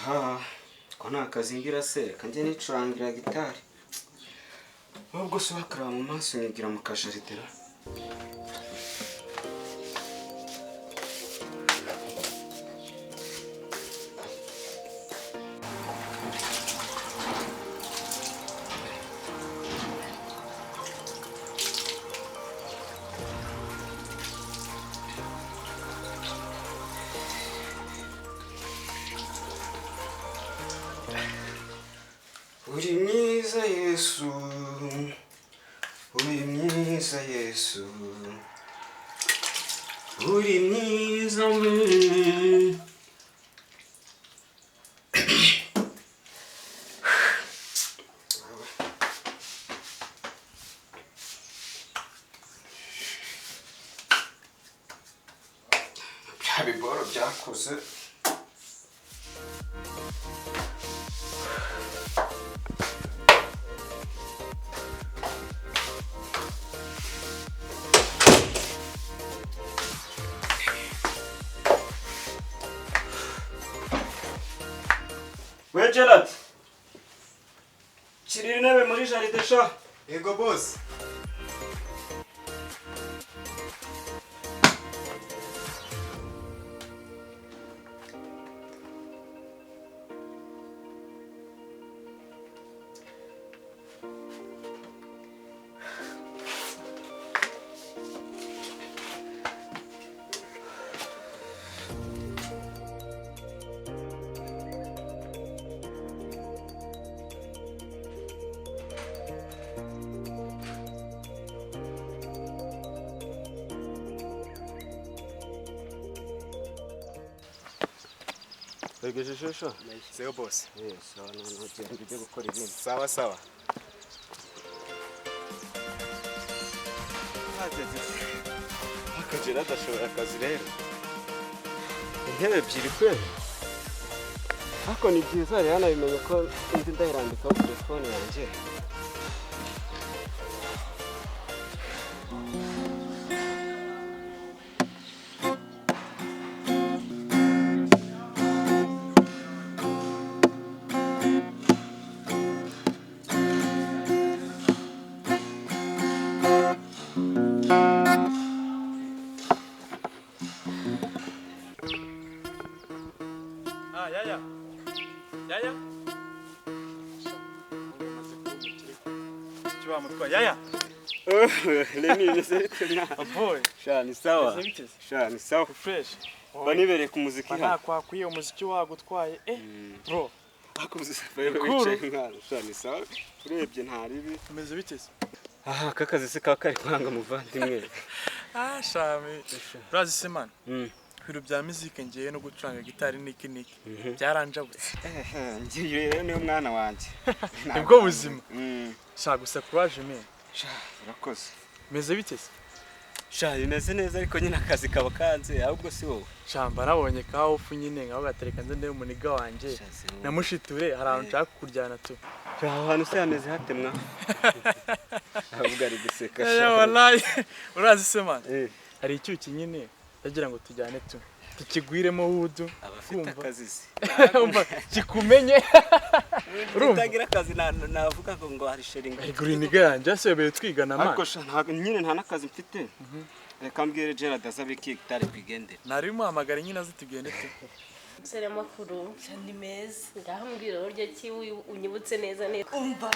Aha, ko nta kazi ngira se, reka njye nicurangira gitari. Nubwo se wakaraba mu maso nkigira mu kajaridera. Uri mwiza Yesu, uri mwiza Yesu, uri mwiza we. Bya biboro byakoze. We Gerard, shyira intebe muri jaride sha. Yego boss. Wegejeje sha? Yego boss. Sawa, noneho genda ujye gukora ibindi. Sawa sawa. Aka Gerard ashobora akazi rero. Intebe ebyiri kweli. Ariko ni byiza rero nabimenye ko indi ndayirambikaho telefone yanjye. Ah, yaya. Yaya. Kiba mutwa yaya. Remy bimeze bite mwana? Aboy. Sha ni sawa. Bimeze bite? Sha ni sawa. Fresh. Mba nibereye ku muziki Nta hano. kwakwiye umuziki wagutwaye. Bro, Ariko wicaye mwana. Sha ni sawa. Urebye nta ribi. bimeze bite? Aha, aka kazi se kaba kari kwanga muvandimwe. Ah, shami. Urazi se man. Ibintu bya muziki ngiye no gucuranga gitari niki niki. Byaranjabutse. Ngiye rero niwe mwana wanjye. Nibwo buzima. Sha gusa courage man. Sha urakoze. Bimeze bite? Sha bimeze neza ariko nyine akazi kaba kanze ahubwo si wowe. Shamba nabonye ka ofu nyine ngaho gatereka nze ndebe umuniga wanjye. Sha si wowe. Namushiture hari ahantu nshaka kukujyana tu. Sha aho hantu se hameze hate mwa? Ahubwo ari guseka Ya sha. wallahi. Urazi se man. Hari icyuki nyine ndagira ngo tujyane tu. Tukigwiremo wudu. Abafite akazi se. Umva kikumenye. Urumva? Utagira akazi navuga ngo hari sharing. Igura iniga yanjye asebeye twigana man. Ariko sha ntabwo nyine nta n'akazi mfite. Reka mbwire Gerard azabe iki gitari twigendere. Nari muhamagara nyine azi tugende tu. Umusore makuru ni meza. Ngaho uburyo ki unyibutse neza neza. Umva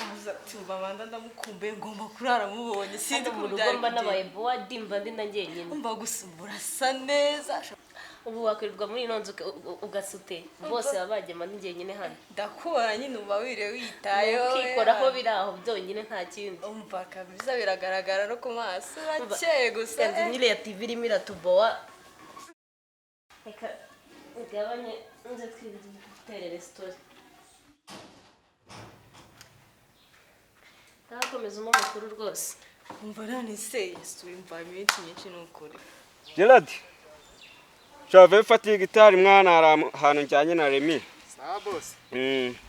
tumva manda ndamukumbuye ngomba kurara mubonye sinzi mu ko rugo byari mba nabaye bored mba ndi na njyenyine. Umva gusa urasa neza. Ubu wakwirirwa muri ino nzu ugasute bose baba bagema ndi njyenyine hano. Ndakubona nyine uba wiriwe witayeho. Ukikoraho biri aho byonyine nta kindi. Umva kabisa biragaragara no ku maso urakeye gusa. Inzu nyine ya TV irimo iratubowa. Reka ugabanye nze twiterere story. Ndakomeza umpa amakuru rwose. Umva none se Yesu imva iminsi myinshi ni ukuri. Gerard, Shave fatiye gitari mwana hari ahantu njyanye na Remy. Sawa boss.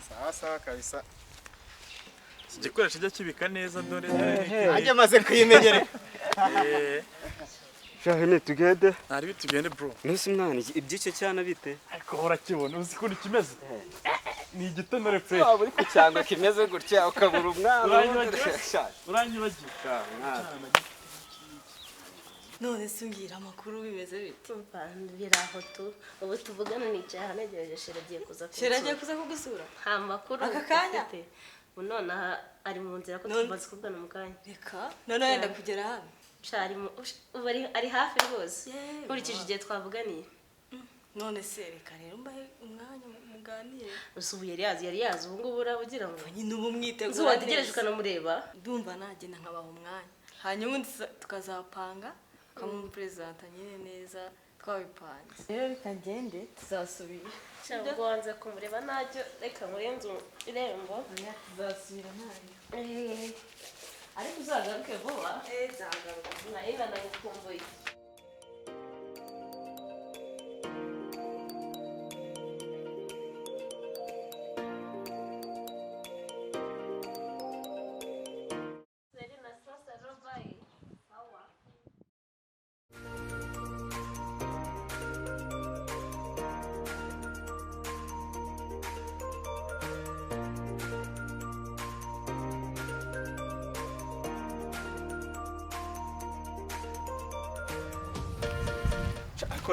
Sawa sawa kabisa. Iki gikoresho cyo kibika neza dore. Ajya amaze kuyimenyera. Shahene tugende. Ntari bitugende bro. Nuse mwana ibyicyo cyana bite? Ariko urakibona uzi ukuntu kimeze? Ni igitonore fresh. Waba uri ku cyangwa kimeze gutya ukabura umwana. Uranyibagiwe. None se umbwira amakuru bimeze bite? Biraho tu. Ubu tuvugana nicaye hano ntegereje Sheri agiye kuza kunsura. Sheri agiye kuza kugusura? Nta makuru. Aka kanya? None aha ari mu nzira ko tumaze kuvugana mu kanya. Reka none yenda kugera hano. Ubu ari hafi rwose. Nkurikije igihe twavuganiye. None se reka rero mbahe umwanya muganire. Ubu yari yazi ubu ngubu urabugira ngo nyine ubu mwitegura. Ubu wategereje ukanamureba? Ndumva nagenda nkabaha umwanya. Hanyuma tukazapanga ukamupresenta nyine neza twabipanze. Rero reka ngende tuzasubira. Cyangwa wanze kumureba ntacyo reka murenze irembo. Tuzasubira ntayo. Ariko uzagaruke vuba. Nzagaruka. Nari nagukumbuye.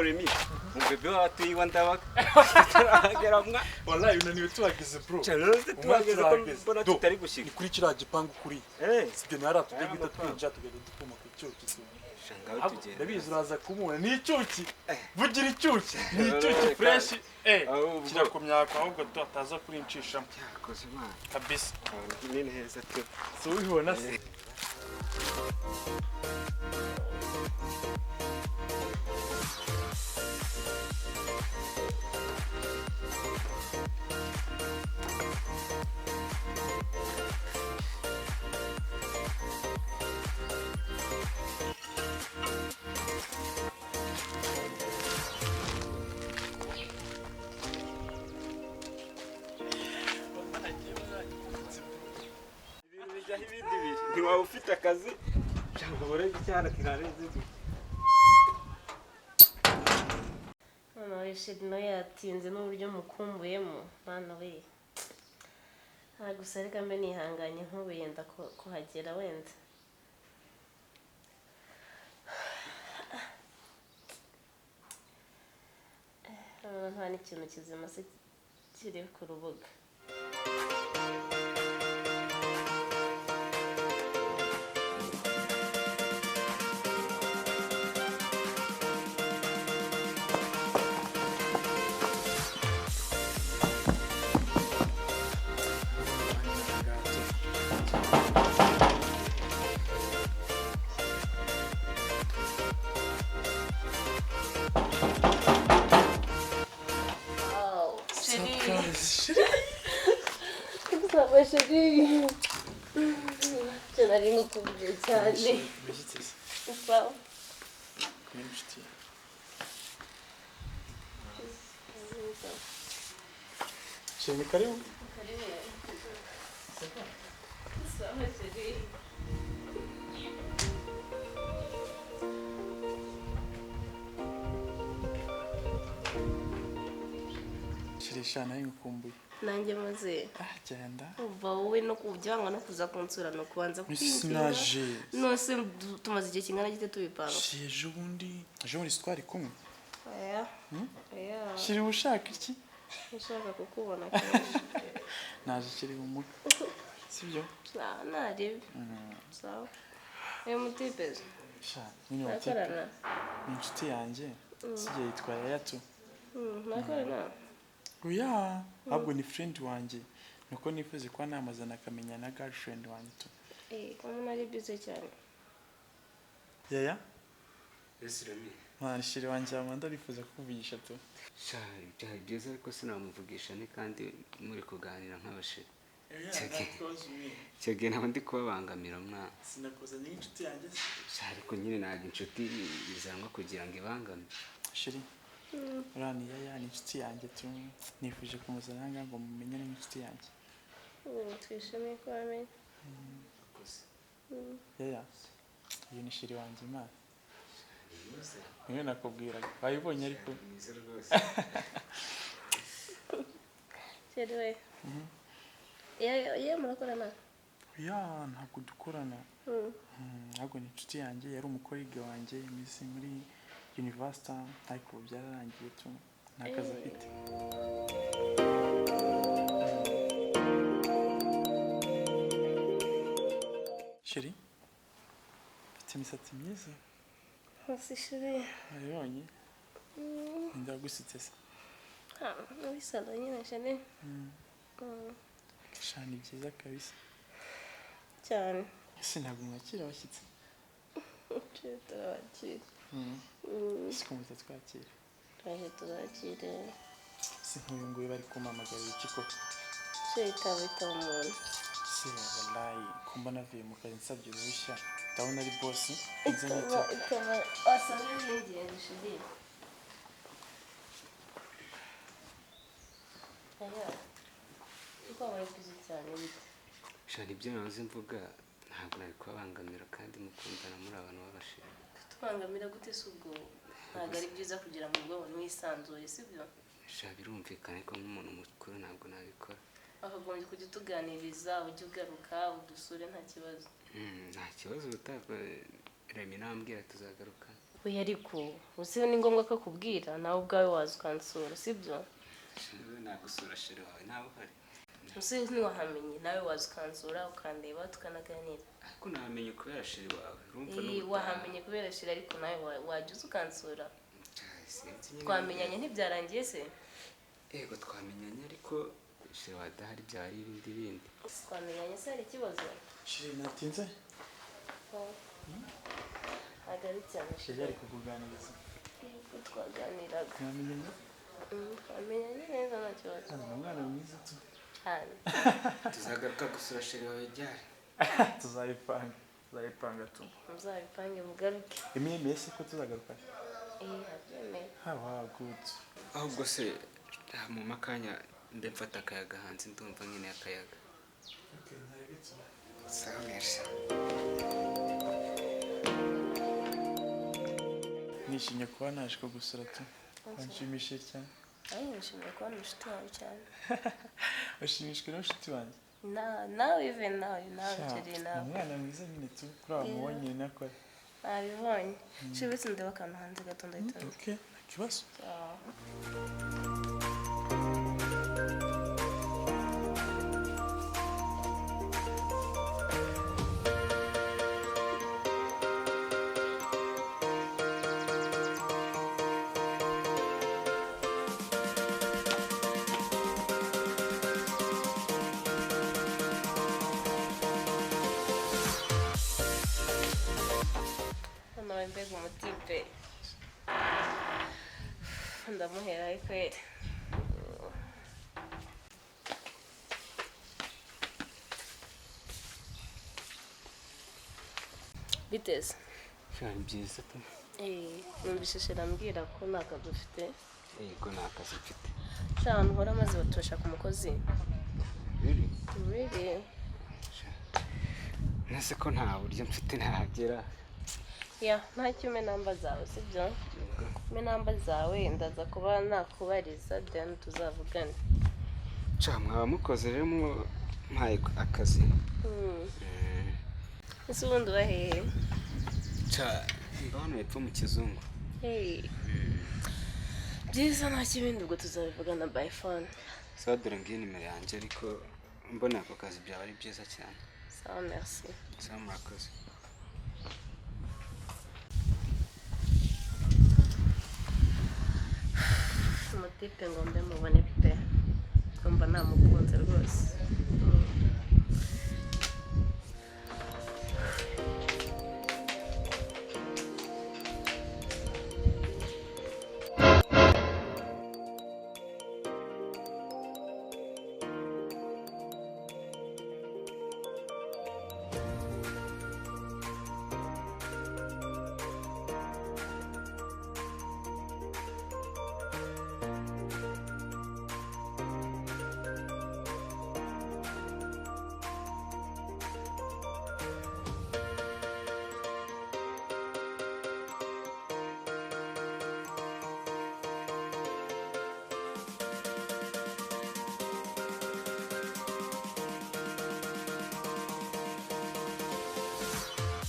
Remy, umubebe watuye ndabaga tutaragera mwa wallahi unaniwe tuhageze bro. Tuhageze ko mbona tutari gushika. Ni kuri kiriya gipangu kuri. Sibyo nara tujye guhita twinjira tugenda dukoma ku cyuki. Shangaho tugenda. Ndabizi uraza kumubona ni icyuki. Vugira icyuki. Ni icyuki fresh. Kirakumyaka ahubwo tutaza kurinshishamo. Cyakoze mwana. Kabisa. Ni neza tu. So ubibona se. Ntiwaba ufite akazi cyangwa ubure icyana kirarenze gutya. None Sheri nawe yatinze n'uburyo mukumbuyemo mwana we. Nta gusa reka mbe nihanganye nk'ubu yenda kuhagera wenda. Nta n'ikintu kizima se kiri ku rubuga. Sheri. Nari ngukumbuye cyane. Sawa. Sheri ni karibu. Karibu. Sawa Sheri. Sheri sha nari ngukumbuye. Nanjye maze genda uva wowe no kubyanga no kuza kunsura no kubanza kwinginga. Nose tumaze igihe kingana gite tubipanga. Ejo bundi twari kumwe. Oya. Oya. Sheri ushaka iki? Ushaka kukubona kenshi. Naje Sheri humura. Sibyo? Narebe. Sawa. Uyu mutipe. Sha, nyine mutipe. Ni inshuti yanjye. Sijye yitwa Yayatu. Nakorana. Oya, ahubwo ni friend wanjye. Nuko nifuze kwa namazana akamenya na girlfriend wanjye tu. Kumwe nari busy cyane. Yaya? Yes Remy. Mwana Sheri wanjye Amanda arifuza kukuvugisha tu. Sha, byari byiza ariko sinamuvugisha ni kandi muri kuganira nk'abasheri. Cyo ntabwo ndi kubabangamira mwana. Sinakuzanye inshuti yanjye. Sha, ariko nyine ntabwo inshuti izangwa kugira ngo ibangame. Sheri. Urani Yaya ni inshuti yanjye tu. Nifuje kumuzana ngaha ngo mumenye n'inshuti yanjye. Twishimiye ko wamenye. Yaya, uyu ni Sheri wanjye Imana. Niwe nakubwiraga. Wayibonye ariko. Mwiza rwose. Chéri we. Iyo murakorana? Ya, ntabwo dukorana. Ntabwo ni inshuti yanjye, yari umukorige wanjye iminsi muri university, ariko ubu byararangiye tu nta kazi afite. Chéri, ufite imisatsi myiza. Merci chéri. Wayibonye? Ndagusutse se. Ah, muri salo nyine chéri. Sha, ni byiza kabisa. Cyane. Ese ntabwo mwakira abashyitsi? Chéri turabakira. Siko mutatwakira. Turaje tuzakire. Si nk'uyu nguyu bari kumpamagarira iki koko? Chéri itaba itaba umuntu. Se wallahi, ko mbona avuye mu kazi nsabye uruhushya, ndabona ari boss. Nze Itaba nita. itaba wasanga ari ingenzi chéri. Aya. Uko wabaye busy cyane bite? Sha, nibyo nahoze mvuga, ntabwo nari kubabangamira kandi mukundana muri abantu b'abashira. Tubangamira gute se ubwo? Ntabwo ari byiza kugira mu bwonko mwisanzuye, sibyo? Sha, birumvikana ariko nk'umuntu mukuru ntabwo nabikora. Wakagombye kujya utuganiriza, ujya ugaruka udusure nta kibazo. Nta kibazo, ubutaha Remy nambwira tuzagaruka. Oya ariko uzi ni ngombwa ko akubwira, nawe ubwawe waza ukansura, sibyo? Sha, nagusura chéri wawe nawe uhari. Uzi ntiwahamenye, nawe waza ukansura ukandeba tukanaganira. Ariko nahamenye kubera chéri wawe, urumva Ii, n'ubutaha. wahamenye kubera chéri ariko nawe wajya uza ukansura. Sinzi nyine. Twamenyanye ntibyarangiye se? Yego twamenyanye ariko chéri wawe adahari byaba ari ibindi bindi. Twamenyanye se hari ikibazo? Chéri, natinze? Ntabwo ari cyane. Chéri ari kukuganiriza. Yego, twaganiraga. Mwamenyanye? Twamenyanye neza nta kibazo. Ni umwana mwiza tu. Cyane. Tuzagaruka gusura chéri wawe ryari? Tuzabipanga. Tuzabipanga tu. Muzabipange mugaruke. Emeye se ko tuzagaruka? Abyemeye. Hawa good. Ahubwo se mu makanya mbe mfata akayaga hanze, ndumva nkeneye akayaga. Okay, ntabitse. Sawa, merci. Nishimye kuba naje kugusura tu. Wanshimishije cyane. Nanjye nishimiye kubona inshuti yawe cyane. Washimishijwe n'inshuti wanjye? Nawe even nawe nawe Sha, chéri ni nawe. umwana mwiza nyine tu, kuri aba mubonye nakora. Nabibonye. Chéri uretse ndeba akantu hanze gato ndahita nza. Okay, nta kibazo. Sawa. Noneho mbega umutipe ndamuhera kweri. Biteze. Sha, ni byiza tu. Numvise chéri ambwira ko nta kazi ufite. Yego nta kazi mfite. Sha, ahantu uhora maze baturashaka umukozi. Really? Really? Nese ko nta buryo mfite nahagera. Ya, ntacyo umpe namba zawe, sibyo? Umpe namba zawe ndaza kuba nakubariza then tuzavugane. Sha, mwaba mukoze rero mumpaye akazi. Ese ubundi uba hehe? Sha, mba hano hepfo mu Kizungu. Hey. Byiza nta kibindi ubwo tuzabivugana by phone. Sawa, dore ngiyi nimero yanjye, ariko mbona ako kazi byaba ari byiza cyane. Sawa, merci. Sawa, murakoze. Umutipe ngo mbe mubone pe, numva namukunze rwose.